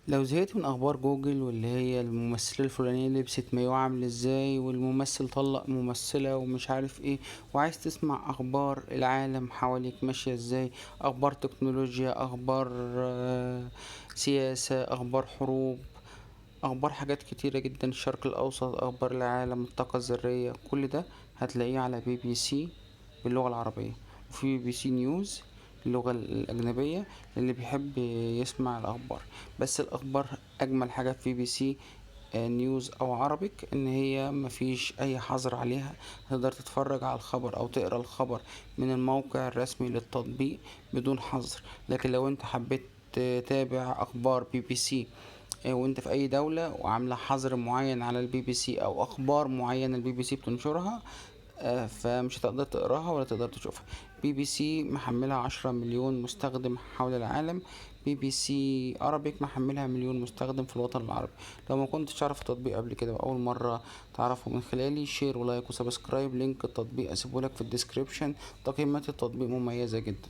لو زهقت من اخبار جوجل واللي هي الممثلة الفلانية لبست مايو عامل ازاي، والممثل طلق ممثلة ومش عارف ايه، وعايز تسمع اخبار العالم حواليك ماشية ازاي، اخبار تكنولوجيا، اخبار سياسة، اخبار حروب، اخبار حاجات كتيرة جدا، الشرق الاوسط، اخبار العالم، الطاقة الذرية، كل ده هتلاقيه على بي بي سي باللغة العربية، وفي بي بي سي نيوز اللغة الأجنبية اللي بيحب يسمع الأخبار. بس الأخبار أجمل حاجة في بي بي سي نيوز أو Arabic إن هي مفيش أي حظر عليها، تقدر تتفرج على الخبر أو تقرأ الخبر من الموقع الرسمي للتطبيق بدون حظر. لكن لو أنت حبيت تتابع أخبار بي بي سي وانت في اي دولة وعاملة حظر معين على البي بي سي او اخبار معينة البي بي سي بتنشرها، فمش هتقدر تقراها ولا تقدر تشوفها. بي بي سي محملها 10 مليون مستخدم حول العالم، بي بي سي Arabic محملها مليون مستخدم في الوطن العربي. لو ما كنتش تعرف التطبيق قبل كده واول مرة تعرفه من خلالي، share و like و subscribe، link التطبيق اسيبهولك في ال description. تقييمات التطبيق مميزة جدا.